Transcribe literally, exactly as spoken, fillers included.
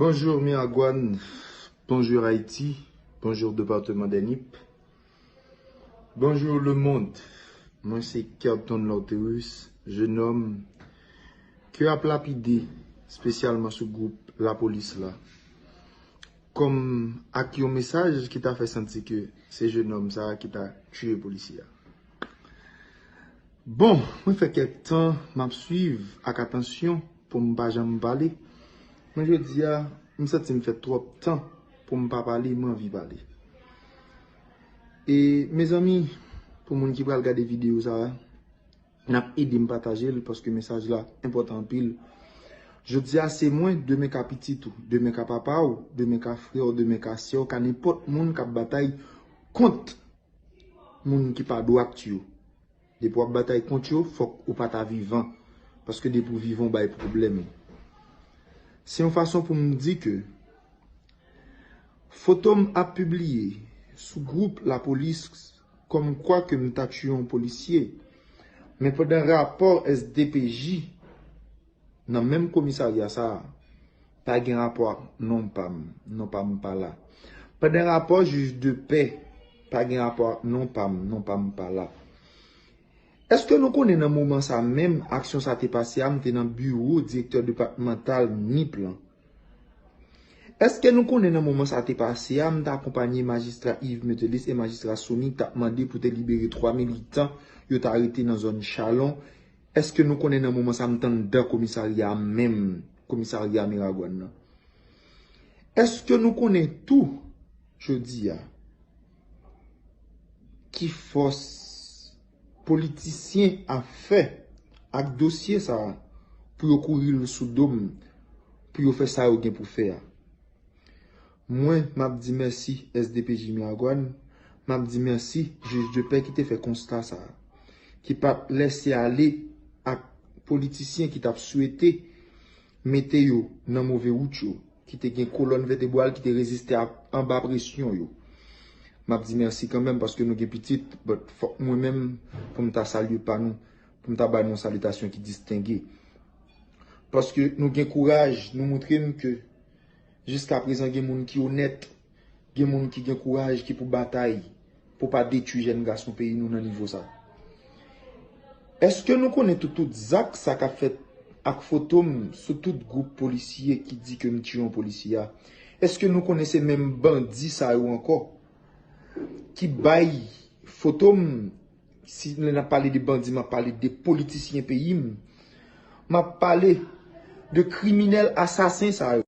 Bonjour Miragwàn, bonjour Haïti, bonjour département des Nippes, bonjour le monde. Mwen se Kerton Lauterus, jenòm ke ap lapide espesyalman sou gwoup lapolis la. Kòm ak yon mesaj ki ta fè santi ke se jenòm sa a ki ta tiye polisye a. Bon, mwen fè kèk tan m ap swiv ak atansyon pou m pa janm pale. Men jodi a, m santi m fè twòp tan pou m pa pale, m anvi pale. E mezanmi, pou moun ki pral gade videyo sa a, n ap ede m pataje l paske mesaj la enpòtan anpil. Jodi a se mwen, demen ka pitit ou, demen ka papa w, demen ka frè w, demen ka sè w, ka nenpòt moun k ap batay kont moun ki pa dwat yo. Depi w ap batay kont yo, fòk ou pa ta vivan. Paske depi w vivan, w bay pwoblèm. Se yon fason pou m di ke foto m ap pibliye sou gwoup lapolis kòmkwa ke m ta tiye yon polisye. Men pandan rapò S D P J nan menm komisarya sa a, pa gen rapò ak non pa m, non pa m pa la. Pandan rapò jij de pè, pa gen rapò ak non pa m, non pa m pa la. Èske nou konnen nan moman sa menm aksyon sa te pase a, m te nan biwo direktè depatmantal Nip lan? Èske nou konnen nan moman sa te pase a, m t akonpanye majistra Yves Metellus e majistra Sony k t ap mande pou te libere twa militan yo t arete nan zòn Chalon? Èske nou konnen nan moman sa m t anndan komisarya a menm, komisarya Miragwàn nan? Èske nou konnen tou, jodi a, ki fòs politisyen ap fè ak dosye sa a pou yo kouri l sou do m, pou yo fè sa yo gen pou fè a? Mwen, m ap di mèsi S D P J Miragwàn, m ap di mèsi jij de pè ki te fè konsta sa a, ki pa t lèse ale ak politisyen ki t ap swete mete yo nan move wout yo, ki te gen kolòn vètebral ki te reziste a, anba presyon yo. M ap di mèsi kanmenm paske nou gen pitit, but fòk mwen menm pou m ta salye pa nou, pou m ta ba nou yon salitasyon ki distenge. Paske nou gen kouraj, nou montre m ke jiskaprezan gen moun ki onèt, gen moun ki gen kouraj, ki pou batay pou pa detwi jèn gason peyi nou nan nivo sa. Èske nou konnen tout, tout zak sa k ap fèt ak foto m sou tout gwoup polisye ki di ke m tiye yon polisye a? Èske nou konnen se menm bandi sa yo ankò ki bay foto m? Si lè n ap pale de bandi, m ap pale de politisyen peyi m. M ap pale de kriminèl asasen sa yo.